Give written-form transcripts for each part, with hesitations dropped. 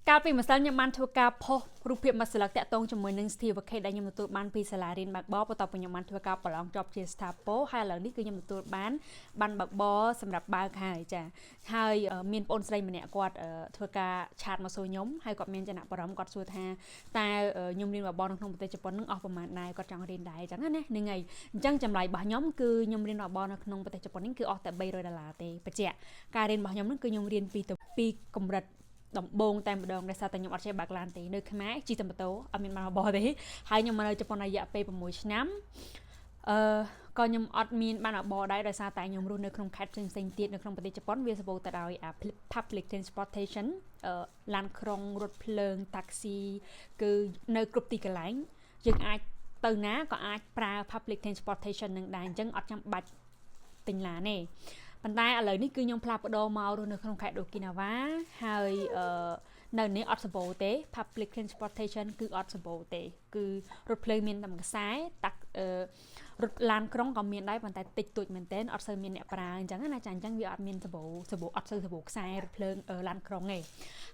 កាលពីម្សិលខ្ញុំបានធ្វើការផុសរូបភាពមួយស្លឹកតាក់ទងជាមួយនឹង certificate ដែលខ្ញុំទទួលបានពីសាលារៀនបើកបរបន្ទាប់ពីខ្ញុំបានធ្វើការប្រឡងជាប់ជាស្ថាពរហើយឥឡូវនេះគឺខ្ញុំទទួលបានបានបើកបរសម្រាប់បើកហើយចាហើយមានបងស្រីម្នាក់គាត់ធ្វើការ chat មកសួរខ្ញុំហើយគាត់មានចំណាប់អារម្មណ៍គាត់សួរថាតើខ្ញុំរៀនបើកបរនៅក្នុងប្រទេសជប៉ុននឹងអស់ប្រហែលដែរគាត់ចង់រៀនដែរអញ្ចឹងណាហ្នឹងហើយអញ្ចឹងចម្លើយរបស់ខ្ញុំគឺខ្ញុំរៀនបើកបរនៅក្នុងប្រទេសជប៉ុននេះគឺអស់តែ300ដុល្លារទេបញ្ជាក់ការរៀនរបស់ខ្ញុំនឹងគឺខ្ញុំរៀនពីពីកម្រិតដំបងតែម្ដងដោយសារតែខ្ញុំអត់ចេះបើកឡានទេនៅខ្មែរជិះតែម៉ូតូអត់មានបានបរទេហើយខ្ញុំមកនៅជប៉ុនរយៈពេល6ឆ្នាំអឺក៏ខ្ញុំអត់មានបានបរដែរដោយសារតែខ្ញុំរស់នៅក្នុងខេត្តផ្សេងផ្សេងទៀតនៅក្នុងប្រទេសជប៉ុនវាសម្បូរទៅដោយ public transportation ឡានក្រុងរថភ្លើងតាក់ស៊ីគឺនៅគ្រប់ទីកន្លែងយើងអាចទៅណាក៏អាចប្រើ public transportation នឹងដែរអញ្ចឹងអត់ចាំបាច់ទិញឡានទេប៉ុន្តែឥឡូវនេះគឺខ្ញុំផ្លាស់ប្ដូរមករស់នៅក្នុងខេត្តអូគីណាវ៉ាហើយអឺនៅនេះអត់សម្បូរទេ public transportation គឺអត់សម្បូរទេគឺរថភ្លើងមានតែមួយខ្សែតាក់អឺរថឡានក្រុងក៏មានដែរប៉ុន្តែតិចតួចមែនទែនអត់សូវមានអ្នកប្រើអញ្ចឹងណាចាអញ្ចឹងវាអត់មានសម្បូរសម្បូរអត់សូវសម្បូរខ្សែរថភ្លើងឡានក្រុងទេ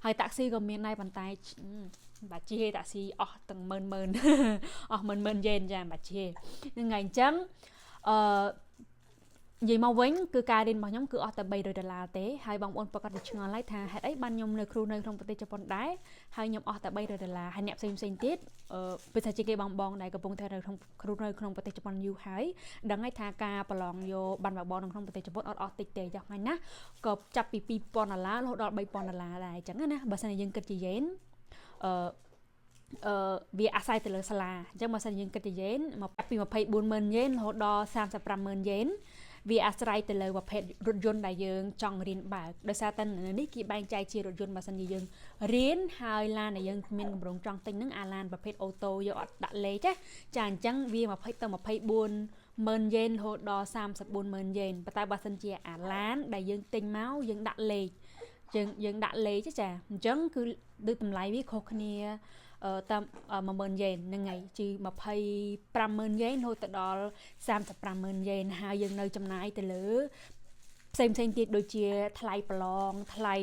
ហើយតាក់ស៊ីក៏មានដែរប៉ុន្តែបាច់ជិះទេតាក់ស៊ីអស់ទាំងម៉ឺនម៉ឺនអស់ម៉ឺនម៉ឺនយេនចាបាច់ជិះហ្នឹងហើយអញ្ចឹងអឺនិយាយមកវិញគឺការរៀនរបស់ខ្ញុំគឺអស់តែ300ដុល្លារទេហើយបងប្អូនប្រកាសជាឆ្ងល់ហើយថាហេតុអីបានខ្ញុំនៅគ្រូនៅក្នុងប្រទេសជប៉ុនដែរហើយខ្ញុំអស់តែ300ដុល្លារហើយអ្នកផ្សេងផ្សេងទៀតអឺពិសេសជាគេបងបងដែលកំពុងតែនៅក្នុងគ្រូនៅក្នុងប្រទេសជប៉ុនយូរហើយដឹងហើយថាការប្រឡងយកបានបើកបរនៅក្នុងប្រទេសជប៉ុនអត់អស់តិចទេយ៉ាងហ្នឹងណាក៏ចាប់ពី2000ដុល្លាររហូតដល់3000ដុល្លារដែរអញ្ចឹងណាបើសិនជាយើងគិតជាយេនអឺអឺវាអាស្រ័យទៅលើសាលាអញ្ចឹងបើសិនយើងគិតជាយេនមកពី240,000យេនរហូតដល់350,000យេនវាអាស្រ័យទៅលើប្រភេទរថយន្តដែលយើងចង់រៀនបើកដោយសារតែនៅនេះគេបែងចែកជារថយន្តបើសិនជាយើងរៀនហើយឡានដែលយើងមានកម្រងចង់ទិញហ្នឹងអាឡានប្រភេទអូតូយកអត់ដាក់លេខណាចាអញ្ចឹងវា20ទៅ24ម៉ឺនយេនរហូតដល់34ម៉ឺនយេនប៉ុន្តែបើសិនជាអាឡានដែលយើងទិញមកយើងដាក់លេខយើងយើងដាក់លេខចាអញ្ចឹងគឺដូចតម្លៃវាខុសគ្នាតាម10000យេនហ្នឹងហើយជា250,000យេនរហូតទៅដល់350,000យេនហើយយើងនៅចំណាយទៅលើផ្សេងផ្សេងទៀតដូចជាថ្លៃប្រឡងថ្លៃ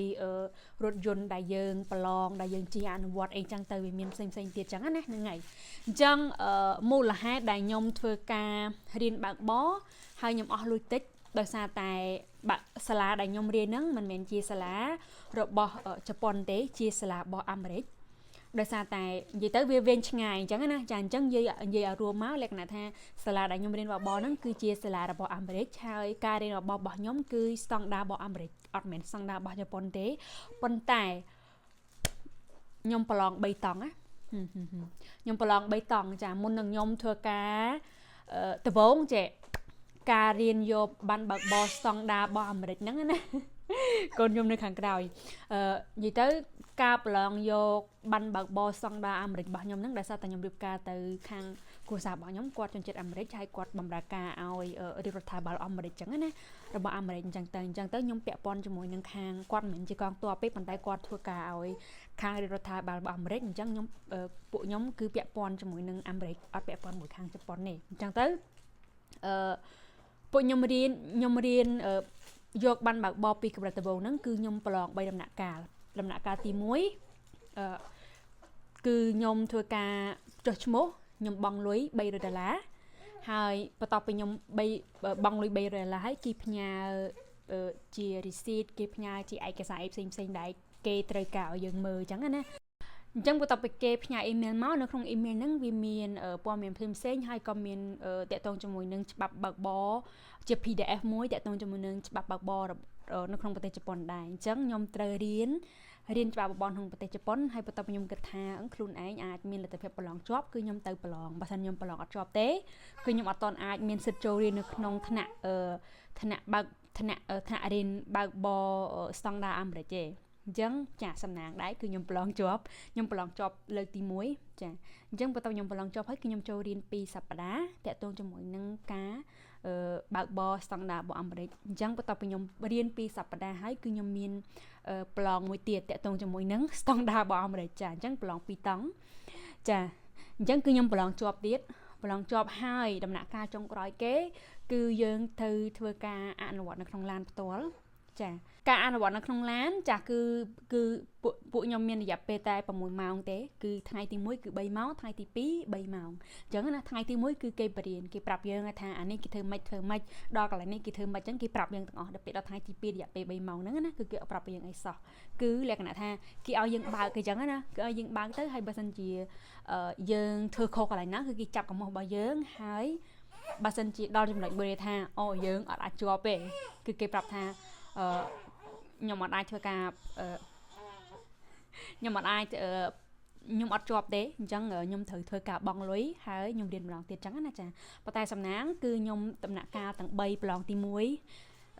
រថយន្តដែលយើងប្រឡងដែលយើងជិះអនុវត្តអីចឹងទៅវាមានផ្សេងផ្សេងទៀតចឹងណាហ្នឹងហើយអញ្ចឹងមូលហេតុដែលខ្ញុំធ្វើការរៀនបើកបរហើយខ្ញុំអស់លុយតិចដោយសារតែបាក់សាលាដែលខ្ញុំរៀនហ្នឹងមិនមែនជាសាលារបស់ជប៉ុនទេជាសាលារបស់អាមេរិកដោយសារតែនិយាយទៅវាវែងឆ្ងាយអញ្ចឹងណាចាអញ្ចឹងនិយាយនិយាយឲ្យរួមមកលក្ខណៈថាសាលាដែលខ្ញុំរៀនបបហ្នឹងគឺជាសាលារបស់អាមេរិកហើយការរៀនរបស់របស់ខ្ញុំគឺស្តង់ដាររបស់អាមេរិកអត់មែនស្តង់ដាររបស់ជប៉ុនទេប៉ុន្តែខ្ញុំប្រឡង3តង់ណាខ្ញុំប្រឡង3តង់ចាមុននឹងខ្ញុំធ្វើការដំបូងចេះការរៀនយកបានបើកបរស្តង់ដាររបស់អាមេរិកហ្នឹងណាកូនខ្ញុំនៅខាងក្រោយអឺនិយាយទៅការប្រឡងយកបានបើកបរស្តង់ដារអាមេរិករបស់ខ្ញុំហ្នឹងដោយសារតែខ្ញុំរៀបការទៅខាងគ្រួសាររបស់ខ្ញុំគាត់ជនជាតិអាមេរិកហើយគាត់បម្រើការឲ្យរាជរដ្ឋាភិបាលអាមេរិកចឹងណារបស់អាមេរិកអញ្ចឹងទៅអញ្ចឹងទៅខ្ញុំពាក់ព័ន្ធជាមួយនឹងខាងគាត់មិនមែនជាកងទ័ពទេប៉ុន្តែគាត់ធ្វើការឲ្យខាងរាជរដ្ឋាភិបាលរបស់អាមេរិកអញ្ចឹងខ្ញុំពួកខ្ញុំគឺពាក់ព័ន្ធជាមួយនឹងអាមេរិកអត់ពាក់ព័ន្ធមួយខាងជប៉ុនទេអញ្ចឹងទៅអឺពួកខ្ញុំរៀនខ្ញុំរៀនយកបានបើកបរពីកម្រិតដំបូងហ្នឹងគឺខ្ញុំប្រឡង3ដំណាក់កាលដំណាក់កាលទី1អឺគឺខ្ញុំធ្វើការចុះឈ្មោះខ្ញុំបង់លុយ300ដុល្លារហើយបន្ទាប់ពីខ្ញុំ3បង់លុយ300ដុល្លារហើយគេផ្ញើជា receipt គេផ្ញើជាឯកសារអីផ្សេងផ្សេងដែលគេត្រូវការឲ្យយើងមើលអញ្ចឹងណាអញ្ចឹងបន្ទាប់ពីគេផ្ញើអ៊ីមែលមកនៅក្នុងអ៊ីមែលហ្នឹងវាមានព័ត៌មានផ្សេងផ្សេងហើយក៏មានតាក់ទងជាមួយនឹងច្បាប់បើកបរជា PDF មួយតាក់ទងជាមួយនឹងច្បាប់បើកបរនៅក្នុងប្រទេសជប៉ុនដែរអញ្ចឹងខ្ញុំត្រូវរៀនរៀនច្បាប់បបរក្នុងប្រទេសជប៉ុនហើយបន្ទាប់ខ្ញុំគិតថាខ្លួនឯងអាចមានលទ្ធភាពប្រឡងជាប់គឺខ្ញុំទៅប្រឡងបើសិនខ្ញុំប្រឡងអត់ជាប់ទេគឺខ្ញុំអត់តន់អាចមានសិទ្ធិចូលរៀននៅក្នុងថ្នាក់អឺថ្នាក់បើកថ្នាក់ថ្នាក់រៀនបើកបរស្តង់ដារអាមេរិកទេអញ្ចឹងចាសំណាងដែរគឺខ្ញុំប្រឡងជាប់ខ្ញុំប្រឡងជាប់លើកទី1ចាអញ្ចឹងបន្ទាប់ខ្ញុំប្រឡងជាប់ហើយគឺខ្ញុំចូលរៀន2សប្តាហ៍តាក់ទងជាមួយនឹងការបើកបរស្តង់ដាររបស់អាមេរិកអញ្ចឹងបន្ទាប់ពីខ្ញុំរៀន2សប្តាហ៍ហើយគឺខ្ញុំមានប្រឡងមួយទៀតតាក់ទងជាមួយនឹងស្តង់ដាររបស់អាមេរិកចាអញ្ចឹងប្រឡង2តង់ចាអញ្ចឹងគឺខ្ញុំប្រឡងជាប់ទៀតប្រឡងជាប់ហើយដំណាក់កាលចុងក្រោយគេ គឺយើងត្រូវធ្វើការអនុវត្តនៅក្នុងឡានផ្ទាល់ ចាការអនុវត្តនៅក្នុងឡានចាគឺគឺពួកពួកខ្ញុំមានរយៈពេលតែ6ម៉ោងទេគឺថ្ងៃទី1គឺ3ម៉ោងថ្ងៃទី2 3ម៉ោងអញ្ចឹងណាថ្ងៃទី1គឺគេបរៀនគេប្រាប់យើងថាអានេះគេធ្វើម៉េចធ្វើម៉េចដល់កន្លែងនេះគេធ្វើម៉េចអញ្ចឹងគេប្រាប់យើងទាំងអស់ដល់ពេលដល់ថ្ងៃទី2រយៈពេល3ម៉ោងហ្នឹងណាគឺគេអត់ប្រាប់យើងអីសោះគឺលក្ខណៈថាគេឲ្យយើងបើកអញ្ចឹងណាគឺឲ្យយើងបើកទៅហើយបើសិនជាយើងធ្វើខុសកន្លែងណាគឺគេចាប់កំហុសរបស់យើងហើយបើសិនជាដល់ចំណុចមួយថាអូយើងអត់អាចជាប់ទេគឺគេប្រាប់ថាអឺខ្ញុំអត់អាចធ្វើការខ្ញុំអត់អាចខ្ញុំអត់ជាប់ទេអញ្ចឹងខ្ញុំត្រូវធ្វើការបង់លុយហើយខ្ញុំរៀនម្ដងទៀតអញ្ចឹងណាចាប៉ុន្តែសំណាងគឺខ្ញុំដំណាក់កាលទាំង3ប្រឡងទី1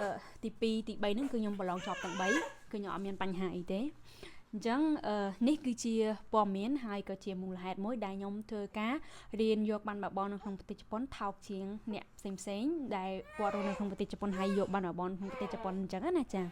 អឺទី2ទី3ហ្នឹងគឺខ្ញុំប្រឡងជាប់ទាំង3គឺខ្ញុំអត់មានបញ្ហាអីទេអញ្ចឹងនេះគឺជាព័ត៌មានហើយក៏ជាមូលហេតុមួយដែលខ្ញុំធ្វើការរៀនយកបានបបរនៅក្នុងប្រទេសជប៉ុនថោកជាងអ្នកផ្សេងផ្សេងដែលគាត់រស់នៅក្នុងប្រទេសជប៉ុនហើយយកបានបបរក្នុងប្រទេសជប៉ុនអញ្ចឹងណាចា